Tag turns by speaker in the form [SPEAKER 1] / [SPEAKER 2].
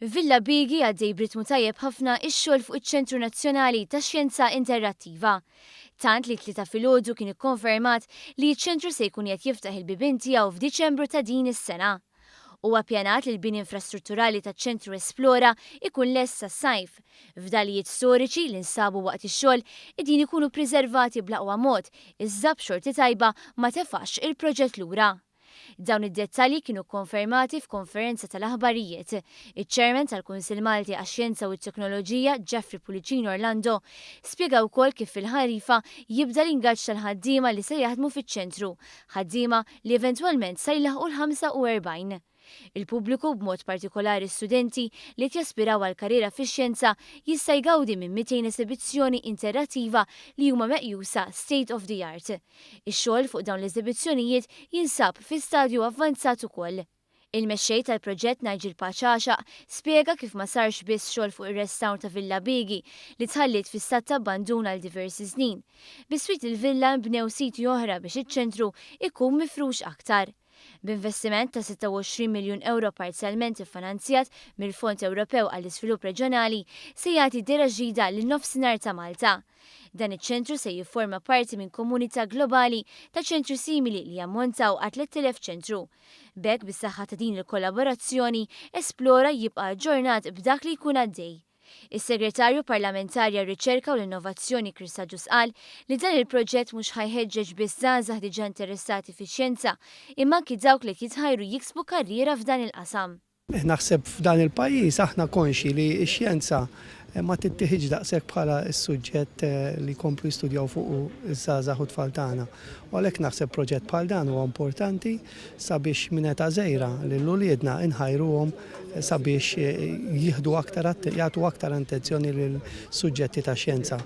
[SPEAKER 1] F'Villa Bigi għaddej b'ritmu tajjeb ħafna x-xogħol fuq iċ-Ċentru Nazzjonali tax-Xjenza Interattiva. Tant li t-Tlieta filgħodu kien ikkonfermat li ċ-ċentru se jkun qed jiftaħ il-bibien tiegħu f'Diċembru ta' din is-sena. Huwa ppjanat li l-bini infrastrutturali taċ-ċentru Esplora ikun lest sas-sajf. Fdalijiet storiċi li nsabu waqt ix-xogħol qegħdin ikunu ppriservati bl-aqwa mod, iżda b'xorti tajba ma tefax il-proġett lura. Dawn id-dettalji kienu kkonfermati f'konferenza tal-aħbarijiet. Iċ-Chairman tal-Kunsill Malti għax-Xjenza u t-Teknoloġija, Jeffrey Pullicino Orlando, spjega wkoll kif fil-ħarifa jibda l-ingaġġ tal-ħaddiema li se jaħdmu fiċ-ċentru, ħaddiema li eventwalment sa jlaħħqu l-45. Il-pubbliku, b'mod partikolari studenti li qed jaspiraw għal karriera fix-xjenza, jista' jgawdi minn 200 esibizzjoni interattiva li huma meqjusa state of the art. Ix-xogħol fuq dawn l-eżibizzjonijiet jinsab fi stadju avvanzat ukoll. Il-mexxej tal-proġett Nigel Pace Għaxaq spjega kif ma sarx biss xogħol fuq ir-restawr ta' Villa Bigi li tħalliet fi stat ta' abbandun għal diversi snin. Biswit il-villa nbnew siti oħra biex iċ-ċentru ikun mifrux aktar. B'investiment ta' 26 miljun euro parzjalment iffinanzjat mill-Fond Ewropew għall-Iżvilupp Reġjonali se jagħti dehra ġdida lin-nofsinhar ta' Malta. Dan iċ-ċentru se jifforma parti minn komunità globali ta' ċentri simili li jammontaw għal 3000 ċentru. B'hekk, bis-saħħa ta' din il-kollaborazzjoni, Esplora jibqa' aġġornat b'dak li jkun għaddej. Is-Segretarju Parlamentari għar-Riċerka u l-Innovazzjoni Chris Agius qal li dan il-proġett mhux ħa jħeġġeġ biss żgħażagħ diġà interessati fix-xjenza, imma anki dawk li qed jitħajru jiksbu karriera f'dan il-qasam.
[SPEAKER 2] Naħseb f'dan il-pajjiż aħna konxi li x-xjenza ma tittieħidx daqshekk bħala s-suġġett li jkomplu jistudjaw fuqu ż-żgħażagħ u t-tfal tagħna. U għalhekk naħseb proġett bħal dan huwa importanti sabiex minn età żgħira lil uliedna nħajruhom sabiex jieħdu aktar jagħtu aktar attenzjoni lil suġġetti ta' xjenza.